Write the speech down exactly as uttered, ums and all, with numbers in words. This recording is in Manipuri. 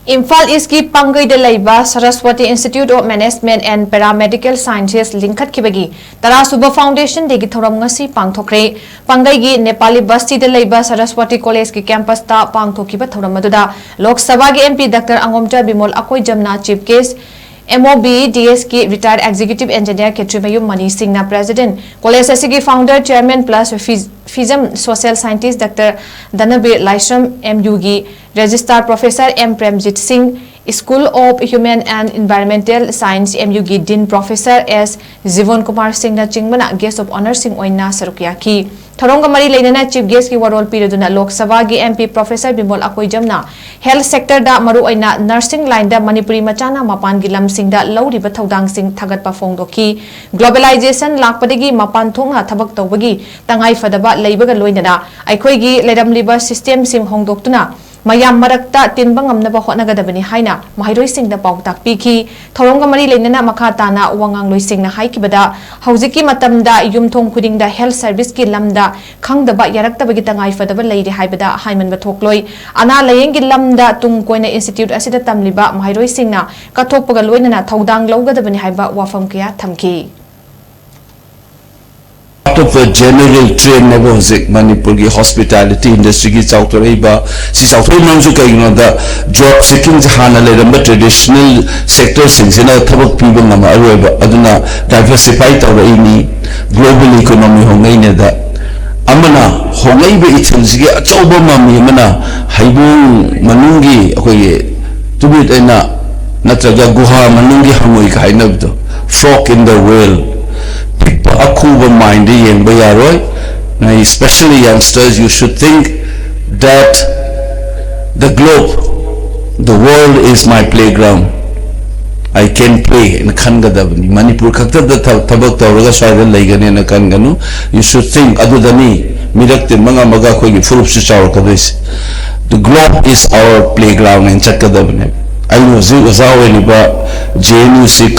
ꯏꯝꯐꯥꯜ ꯏꯁꯀꯤ ꯄꯥꯡꯒꯩꯗ ꯂꯩꯕ Saraswati Institute of Management and Paramedical Sciences ꯂꯤꯡꯈꯠꯈꯤꯕꯒꯤ ꯇꯔꯥ ꯁꯨꯕ Foundation Dayꯒꯤ ꯊꯧꯔꯝ ꯉꯁꯤ ꯄꯥꯡꯊꯣꯛꯈ꯭ꯔꯦ꯫ ꯄꯥꯡꯒꯩꯒꯤ ꯅꯦꯄꯥꯂꯤ ꯕꯁꯇꯤꯗ ꯂꯩꯕ ꯁꯔꯁꯋꯇꯤ ꯀꯣꯂꯦꯖꯀꯤ ꯀꯦꯝꯄꯁꯇ ꯄꯥꯡꯊꯣꯛꯈꯤꯕ ꯊꯧꯔꯝ ꯑꯗꯨꯗ ꯂꯣꯛ ꯁꯚꯥꯒꯤ MP Doctor ꯑꯉꯣꯝꯆꯥ Bimol ꯑꯀꯣꯏꯖꯝꯅ Chief Guest, MOB DSꯀꯤ retired Executive Engineer ꯈꯦꯇ꯭ꯔꯤꯃꯌꯨꯝ ꯃꯅꯤ ꯁꯤꯡꯅ President, ꯀꯣꯂꯦꯖ ꯑꯁꯤꯒꯤ Founder, Chairman plus Fis-, FISM Social Scientist Doctor ꯙꯅꯕꯤꯔ ꯂꯥꯏꯁ꯭ꯔꯝ, MUꯒꯤ Registrar Professor M ꯄ꯭ꯔꯦꯝꯖꯤꯠ ꯁꯤꯡ, School of Human and Environmental Science, MUꯒꯤ Dean Professor S ꯖꯤꯕꯣꯟ Kumar ꯁꯤꯡꯅꯆꯤꯡꯕꯅ Guest of Honourꯁꯤꯡ ꯑꯣꯏꯅ ꯁꯔꯨꯛ ꯌꯥꯈꯤ꯫ ꯊꯧꯔꯝꯒ ꯃꯔꯤ ꯂꯩꯅꯅ Chief Guestꯀꯤ ꯋꯥꯔꯣꯜ ꯄꯤꯔꯗꯨꯅ ꯂꯣꯛ ꯁꯚꯥꯒꯤ MP Professor ꯕꯤꯃꯣꯜ ꯑꯀꯣꯏꯖꯝꯅ health sectorꯗ, ꯃꯔꯨꯑꯣꯏꯅ nursing lineꯗ ꯃꯅꯤꯄꯨꯔꯤ ꯃꯆꯥꯅ ꯃꯄꯥꯟꯒꯤ ꯂꯝꯁꯤꯡꯗ ꯂꯧꯔꯤꯕ ꯊꯧꯗꯥꯡꯁꯤꯡ ꯊꯥꯒꯠꯄ ꯐꯣꯡꯗꯣꯛꯈꯤ꯫ Globalization ꯂꯥꯛꯄꯗꯒꯤ ꯃꯄꯥꯟ ꯊꯣꯛꯅ ꯊꯕꯛ ꯇꯧꯕꯒꯤ ꯇꯉꯥꯏꯐꯗꯕ ꯂꯩꯕꯒ ꯂꯣꯏꯅꯅ ꯑꯩꯈꯣꯏꯒꯤ ꯂꯩꯔꯝꯂꯤꯕ systemꯁꯤꯡ ꯍꯣꯡꯗꯣꯛꯇꯨꯅ ꯃꯌꯥꯝ ꯃꯔꯛꯇ ꯇꯤꯟꯕ ꯉꯝꯅꯕ ꯍꯣꯠꯅꯒꯗꯕꯅꯤ ꯍꯥꯏꯅ ꯃꯍꯩꯔꯣꯏꯁꯤꯡꯗ ꯄꯥꯎꯇꯥꯛ ꯄꯤꯈꯤ꯫ ꯊꯧꯔꯝꯒ ꯃꯔꯤ ꯂꯩꯅꯅ ꯃꯈꯥ ꯇꯥꯅ ꯋꯥ ꯉꯥꯡꯂꯣꯏꯁꯤꯡꯅ ꯍꯥꯏꯈꯤꯕꯗ, ꯍꯧꯖꯤꯛꯀꯤ ꯃꯇꯝꯗ ꯌꯨꯝꯊꯣꯡ ꯈꯨꯗꯤꯡꯗ health serviceꯀꯤ ꯂꯝꯗ ꯈꯪꯗꯕ, ꯌꯥꯔꯛꯇꯕꯒꯤ ꯇꯉꯥꯏꯐꯗꯕ ꯂꯩꯔꯤ ꯍꯥꯏꯕꯗ ꯍꯥꯏꯃꯟꯕ ꯊꯣꯛꯂꯣꯏ꯫ ꯑꯅꯥ ꯂꯥꯌꯦꯡꯒꯤ ꯂꯝꯗ ꯇꯨꯡ ꯀꯣꯏꯅ institute ꯑꯁꯤꯗ ꯇꯝꯂꯤꯕ ꯃꯍꯩꯔꯣꯏꯁꯤꯡꯅ ꯀꯠꯊꯣꯛꯄꯒ ꯂꯣꯏꯅꯅ ꯊꯧꯗꯥꯡ ꯂꯧꯒꯗꯕꯅꯤ ꯍꯥꯏꯕ ꯋꯥꯐꯝ ꯀꯌꯥ ꯊꯝꯈꯤ꯫ Part of a general trend ꯅꯦꯕ ꯍꯧꯖꯤꯛ ꯃꯅꯤꯄꯨꯔꯒꯤ hospitality industryꯒꯤ ꯆꯥꯎꯊꯣꯔꯛꯏꯕ꯫ ꯁꯤ ꯆꯥꯎꯊꯣꯔꯛꯏ ꯃꯔꯝꯁꯨ ꯀꯩꯒꯤꯅꯣꯗ, job seekingꯁꯦ ꯍꯥꯟꯅ ꯂꯩꯔꯝꯕ traditional sectorꯁꯤꯡꯁꯤꯅ ꯊꯕꯛ ꯄꯤꯕ ꯉꯝꯃꯛꯑꯔꯣꯏꯕ, ꯑꯗꯨꯅ diversify ꯇꯧꯔꯛꯏꯅꯤ꯫ Global economy ꯍꯣꯡꯉꯛꯏꯅꯦꯗ꯫ ꯑꯃꯅ ꯍꯣꯡꯉꯛꯏꯕ ꯏꯊꯤꯜꯁꯤꯒꯤ ꯑꯆꯧꯕ ꯃꯃꯤ ꯑꯃꯅ ꯍꯩꯕꯣꯡ ꯃꯅꯨꯡꯒꯤ ꯑꯩꯈꯣꯏꯒꯤ ꯇꯨꯃꯤꯠ ꯑꯩꯅ ꯅꯠꯇ꯭ꯔꯒ ꯒꯨꯍꯥ ꯃꯅꯨꯡꯒꯤ ꯍꯪꯉꯣꯏꯒ ꯍꯥꯏꯅꯕꯗꯣ, frog in the well, ꯄꯤꯛꯄ ꯑꯈꯨꯕ mindꯗ ꯌꯦꯡꯕ ꯌꯥꯔꯣꯏ꯫ ꯅꯣꯏ especially youngsters, you should think that the globe, the world is my playground, I can play ꯍꯥꯏꯅ ꯈꯟꯒꯗꯕꯅꯤ꯫ ꯃꯅꯤꯄꯨꯔ ꯈꯛꯇꯗ ꯊ- ꯊꯕꯛ ꯇꯧꯔꯒ ꯁ꯭ꯋꯥꯏꯗ ꯂꯩꯒꯅꯦꯅ ꯈꯟꯒꯅꯨ꯫ You should think, ꯑꯗꯨꯗꯅꯤ ꯃꯤꯔꯛ ꯇꯤꯟꯕ ꯉꯝꯃꯒ ꯑꯩꯈꯣꯏꯒꯤ ꯐꯨꯔꯨꯞꯁꯨ ꯆꯥꯎꯔꯛꯀꯗꯣꯏꯁꯦ꯫ The globe is our playground ꯍꯥꯏꯅ ꯆꯠꯀꯗꯕꯅꯦ꯫ ꯑꯩꯅ ꯍꯧꯖꯤꯛ ꯑꯣꯖꯥ ꯑꯣꯏꯔꯤꯕ JNUꯁꯤ